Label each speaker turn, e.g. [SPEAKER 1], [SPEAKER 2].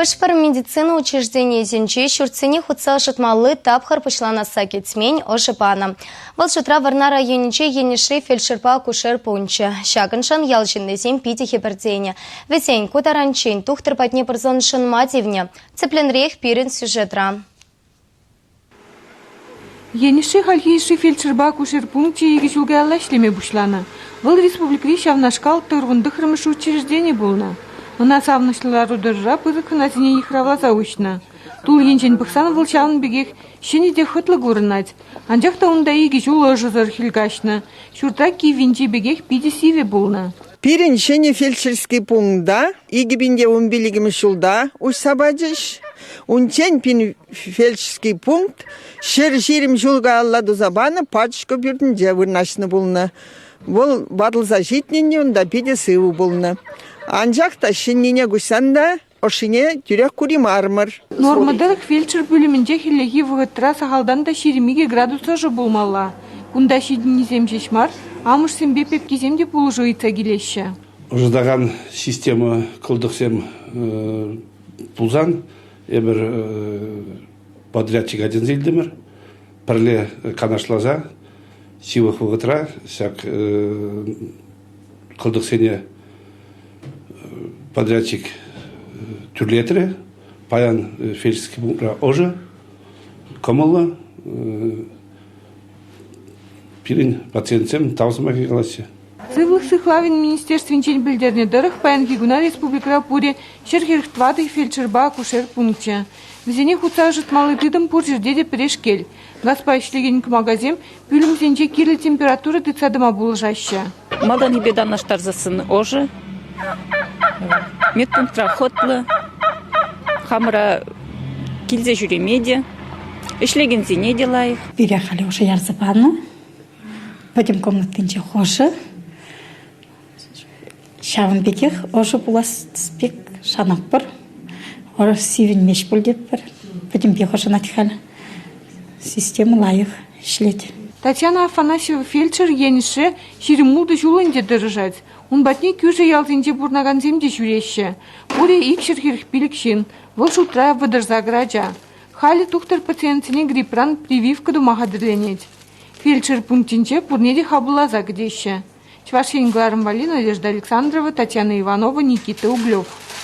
[SPEAKER 1] Хӑш-пӗр медицина учрежденийӗсенче ҫуртсене хутса ӑшӑтмалли тапхӑр пуҫланасса кӗтмен, ӑшӑ панӑ. Вӑл шутра Вӑрнар районӗнчи Енӗшри фельдшерпа акушер пункчӗ. Ҫакӑншӑн ял ҫыннисем питӗ хӗпӗртенӗ. Вӗсен ку таранччен тухтӑр патне пырсан шӑнма тивнӗ. Тӗплӗнрех пирӗн сюжетра.
[SPEAKER 2] Енӗшри хальхи йышши фельдшерпа акушер пункчӗ икӗ ҫул каялла ӗҫлеме пуҫланӑ. Вӑл республикӑри ҫавнашкал тӑхӑрвун учреждени пулнӑ. Ӑна савӑнӑҫлӑ лару-тӑрура пысӑк хӑнасене йыхравласа уҫнӑ. Тул енчен пӑхсан вӑл ҫавӑн пекех ҫӗнӗ те хӑтлӑ курӑнать. Анчах та унта икӗ ҫул ӑшӑсӑр хӗл каҫнӑ. Ҫуртра киввинчи пекех питӗ сивӗ пулнӑ.
[SPEAKER 3] Пирӗн ҫӗнӗ фельдшерский пункта 2015 ҫулта уҫса пачӗҫ. Унччен пин фельдшерский пункт 120 ҫул каялла туса панӑ пачӑшкӑ пӳртӗнче вырнаҫнӑ пулнӑ. Вӑл ватӑлса ҫитнӗ унта питӗ сывӑ пулнӑ. Анчах та ҫӗннине куҫсан та ӑшшине тӳрех кураймарӑмӑр.
[SPEAKER 2] Норма тӑрӑх фельдшер пӳлӗмӗнче хӗллехи вӑхӑтра сахалтан та 22 градус ӑшӑ пулмалла. Кунта ҫитӗннисем ҫеҫ мар, амӑшсемпе пепкисем те пулӑшу ыйтса килеҫҫӗ.
[SPEAKER 4] Ӑшӑтакан система кӑлтӑксем пулсан эпир подрядчика чӗнсе илтӗмӗр. Пӗрле канашласа ҫывӑх вӑхӑтра ҫак кӑлтӑксене подрядчик тӳрлетрӗ. Паян фельдшерский пунктра ӑшӑ, кӑмӑллӑ. Пирӗн пациентсем тав сӑмахӗ калаҫҫӗ.
[SPEAKER 2] Сывлӑх сыхлавӗн министерствинчен пӗлтернӗ тӑрӑх, паянхи куна республикӑра пурӗ 144 фельдшерпа акушер пункчӗ. Вӗсене хутса ӑшӑтмалли тытӑм пур ҫӗрте те пӗрешкел. Газпа ӗҫлекен кӑмакасем пӳлӗмсенче кирлӗ температура тытса тӑма пулӑшаҫҫӗ.
[SPEAKER 5] Малтанхипе танлаштарсассӑн ӑшӑ. Медпунктра хӑтлӑ. Хамӑра килсе ҫӳреме те, ӗҫлекенсене те лайӑх.
[SPEAKER 6] Пире халӗ ӑшӑ ярса панӑ. Пӗтӗм комнатинче ӑшӑ. Ҫавӑн пекех ӑшӑ пулас пек шанатпӑр. Сивӗнмест пуль тетпӗр. Пӗтӗмпех ӑшӑнать халь. Система лайӑх ӗҫлет.
[SPEAKER 2] Татьяна Афанасьева фельдшер Енӗшре 26 ҫул ӗнтӗ тӑрӑшать. Ун патне кӳршӗ ялсенче пурӑнакансем те ҫӳреҫҫӗ. Пурӗ 245 ҫын, вӑл шутра 38 ача. Халӗ тухтӑр пациентсене грипран прививка тума хатӗрленет. Фельдшер пунктӗнче пурне те хапӑлласа кӗтеҫҫӗ. Чӑваш Ен кӑларӑм валли Надежда Александрова, Татьяна Иванова, Никита Углев.